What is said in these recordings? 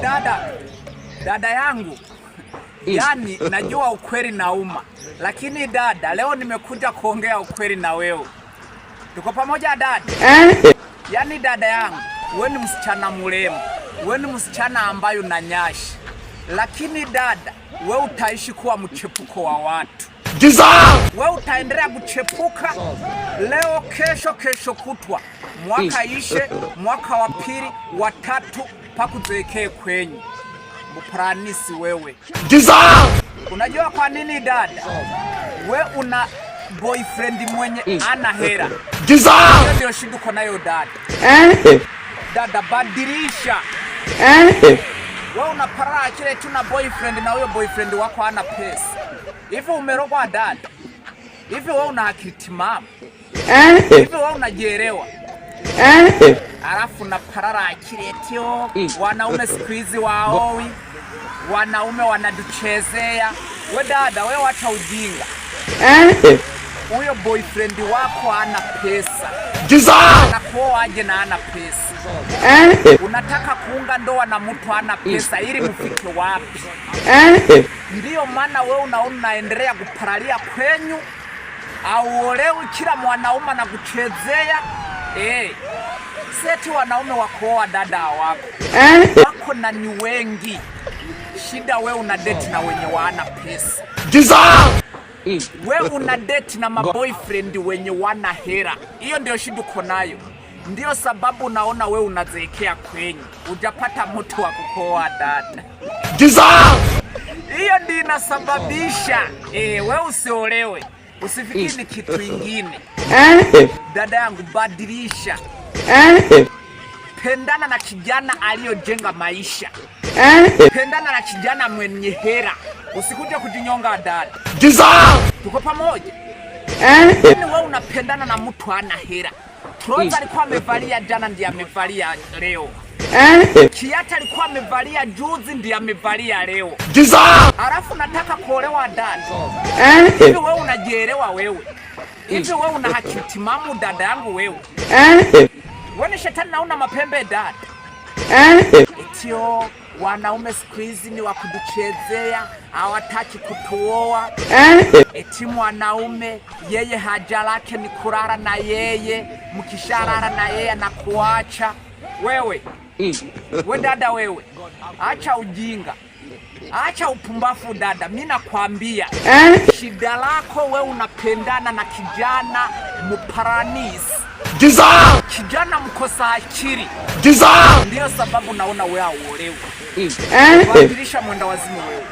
Dada, dada yangu, yani najua ukweli nauma, lakini dada, leo nimekuja kuongea ukweli na wewe. Tuko pamoja dada? Yani dada yangu, wewe ni msichana mrembo, wewe ni msichana ambayo nanyashi, lakini dada, we utaishi kuwa mchepuko wa watu. We utaendelea kuchepuka leo, kesho, kesho kutwa, mwaka ishe, mwaka wa pili, wa tatu, pakuzeekee kwenyu mupranisi wewe. Unajua kwa nini dada? We una boyfriend mwenye ana hera. Hiyo ndio shida uko nayo dada. Dada, badilisha. We unaparara kile tu na boyfriend na huyo boyfriend wako hana pesa. Hivi umerogwa dada? Hivi wewe una akili timamu? Hivi wewe unajielewa? Alafu na parara akili etio wanaume siku hizi waowi, wanaume wanatuchezea. We dada, we wacha ujinga. Huyo boyfriend wako hana pesa, anakuoa aje na hana pesa? Unataka kuunga ndoa na mtu hana pesa ili mfike wapi? Ndiyo maana we unaona unaendelea kuparalia kwenyu, auolewi, kila mwanaume na kuchezea. Seti wanaume wa kuoa dada wako wako na ni wengi. Shida we una date na wenye wana pesa. We una date na maboyfriend wenye wana hera. Hiyo ndio shida uko nayo. Ndio sababu naona we unazeekea kwenyu, ujapata mtu wa kukoa dada. Hiyo ndio inasababisha we usiolewe, usifikiri ni kitu ingine. Dada yangu, badilisha, pendana na kijana aliyojenga maisha, pendana na kijana mwenye hera, usikuje kujinyonga dada. Tuko pamoja? Yaani wewe unapendana na mtu ana hera. Trouser alikuwa amevalia jana ndiye amevalia leo. Kiatu alikuwa amevalia juzi ndiye amevalia leo. Alafu nataka kuolewa dada. Hivi wewe unajielewa wewe? Hivi wewe una haki timamu dada yangu wewe? Wewe ni shetani na una mapembe dada. Etio wanaume siku hizi ni wa kutuchezea, hawataki kutuoa. Eti mwanaume yeye haja lake ni kulala na yeye, mkishalala na yeye anakuacha wewe. We dada wewe, acha ujinga, acha upumbafu dada. Mi nakwambia shida lako we unapendana na kijana muparanisi, kijana mkosa akili. Ndiyo sababu naona we hauolewi. Badilisha mwenda wazimu wewe.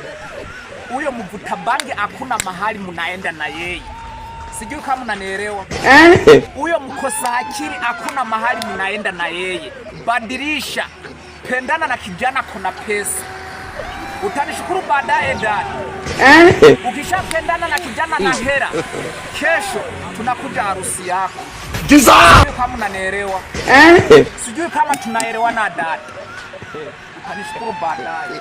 Huyo mvuta bangi hakuna mahali mnaenda na yeye. Sijui kama unanielewa. Huyo mkosa akili hakuna mahali mnaenda na yeye. Badilisha, pendana na kijana kuna pesa, utanishukuru baadaye dada. Ukishapendana na kijana na hera, kesho tunakuja harusi yako. Sijui kama unanielewa. Sijui kama tunaelewana dada. Utanishukuru baadaye.